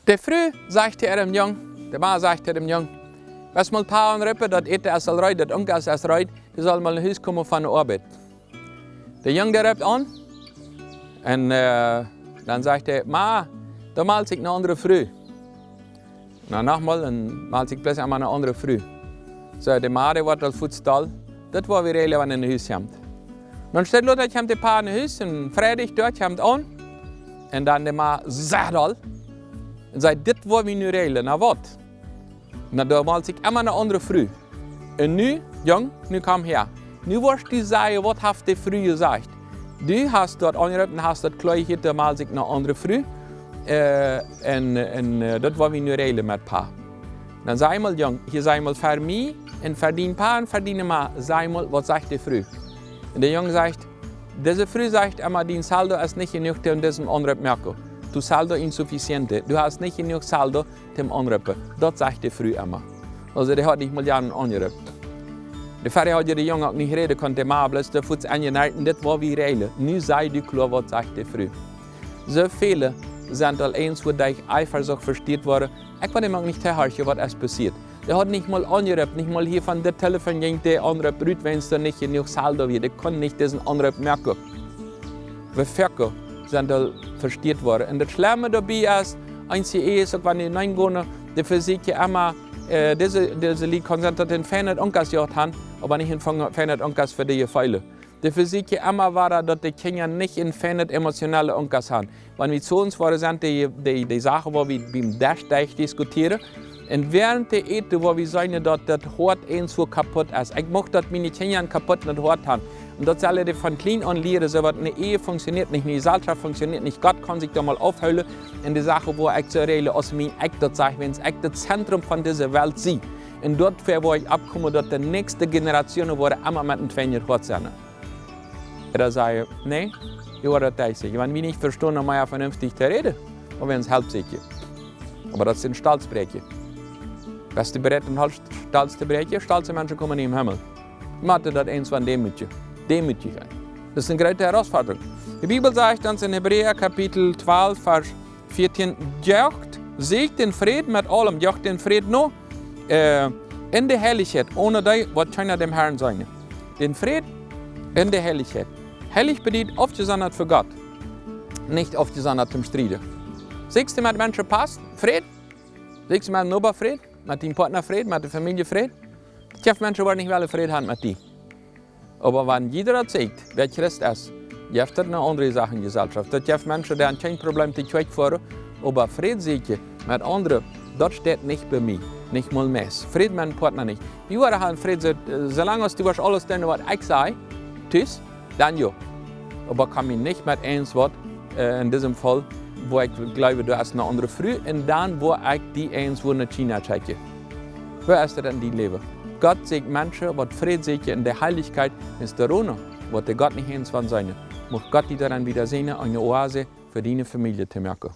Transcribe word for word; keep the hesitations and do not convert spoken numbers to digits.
De Fru sajcht to äaren Jung, de Ma sajcht to däm Jung: "West mol Pa aunroopen, daut Äten es aul reed, daut Unkas es reed, dee saul mol no Hus komen von de Oabeit." De Jung, dee roopt aun. Un, äh, dan sajcht hee: "Ma, doa malt sikj ne aundre Fru." Na, nochmol, un malt sikj bloos emma ne aundre Fru. Soo, de Ma, dee woat aul fuaz doll. "Daut woa wie räajlen, wan hee no Hus kjemt." Dan steit lota, kjemt de Pa no Hus un freit sikj doa, kjemt aun. Un dan de Ma, sea doll. Un sajcht: "Dit woa wie nu räajlen." "Na waut?" "Na, doa malt sikj emma ne aundre Fru." "Un nu, Jung, nu komm häa. Nu woascht du sajen, waut haft de Fru jesajcht. Du hast doa aunjeroopen, hast daut kloa jehieet, doa malt sikj ne aundre Fru. Äh, un, un, äh, daut woa wie nu räajlen met Pa." Dan saj mol, Jung, hia saj mol, fa mie un fa dien Pa un fa diene Ma, saj mol, waut sajcht de Fru? Un de Jung sajcht: "Dise Fru sajcht emma, dien sueldo es nich jenuach, om disen Aunroop moaken. Tu sueldo insuficiente. Du hast nich jenuach sueldo, om aunroopen." Daut sajcht de Fru emma. Aulsoo, dee haud nich mol jearn aunjeroopt. De Fru haud je de Jung uk nich räden kunt, de Ma bloos doa fuaz aunjeneiden: "Dit woa wie räajlen. Nu saj du kloa, waut sajcht de Fru." Soo väle sent aul eenswua derch Eifersucht vestieet worden. Ekj weet emma nich, waut es passieet. Dee haud nich mol aunjeroopt, nich mol hia von daut Telefon jinkj de Aunroop rut, wiels doa nich jenuach sueldo wia. Dee kunn nich disen Aunroop moaken. Wie foaken sent aul vestieet worden. Un daut Schlemme doabie es, eenje Ehen, uk wan dee nenn gonen, dee vesieekjen emma, äh, dise, dise Lied kjennen sennen, daut dee een feinet Unkas jehaut haben, oba nich een fong-, feinet Unkas fa de Jefeelen. Dee vesieekjen emma wada, daut de Kjinja nich een feinet emotionelle Unkas haben. Wan wie soo ons woaren sent, dee, dee, dee Sachen, wua wie biem Desch derch diskutieren, un wäarent dee äten, wua wie seenen, daut daut Hoat eenswua kaputt es. Ekj mucht daut miene Kjinja een kaputt daut Hoat haben. Un daut sellen dee von kjlien aun lieren, soo waut: ne Ehe funktionieet nich, ne Jeselschoft funktionieet nich, Gott kaun sikj doa mol oppheelen. Un dee Sachen, wua ekj soo räajle aus mie, ekj daut saj, wiels ekj daut Zentrum von dise Welt sie. Un doafäa woa ekj oppkomen, daut de näakjste Generationen woaren emma met een feinet Hoat sennen. Ooda saj: "Nä, wie woaren daut nich sajen. Wan wie nich vestonen, om mea venenftich to räden, woa wie ons Help sieekjen." Oba daut es een Stolzbräakjen. Best du bereit, een Hol-, Stolz to bräakjen? Stolze Menschen komen nich em Himmel. Motten daut eenswua deemootje-, deemootich sennen. Daut es eene groote Herausforderung. De Bibel sajcht ons en Hebräa Kapitel twalf, Varsch vieetieen: "Joacht, sieekjt dän Fräd met aulem, joacht dän Fräd no, äh, en de Heilichkjeit, onen dee woat kjeena dän Herrn seenen." Dän Fräd en de Heilichkjeit. Heilich bediet aufjesondat fa Gott, nich aufjesondat toom strieden. Sieekjst du met Menschen Paz, Fräd? Sieekjst du met Noba Fräd? Met dienen Partner Fräd? Met de Famielje Fräd? Daut jeft Menschen, waut nich wellen Fräd haben met die. Oba wan jieda daut sieekjt, wäa Christ es, jeft daut eene aundre Sach en Jeselschoft. Daut jeft Menschen, dee haben kjeen Problem to Kjoakj foaren, oba Fräd sieekjen met aundre, daut steit nich bie mie, nich mol meist. Fräd met een Partner nich. Wie woaren haben Fräd soo, soo lang aus du woascht aules doonen, waut ekj saj, tus, dan jo. Oba komm mie nich met eent waut, äh, en disem Faul, wua ekj jleew, du hast eene aundre Fru, un dan woa ekj die eenswua no China schekjen. Woo es daut en dien Läwen? Gott sieekjt Menschen, waut Fräd sieekjen en de Heilichkjeit, es de Rona, waut de Gott nich eenswua seenen. Mucht Gott die doaraun wieda säajnen, eene Oase fa diene Famielje to moaken.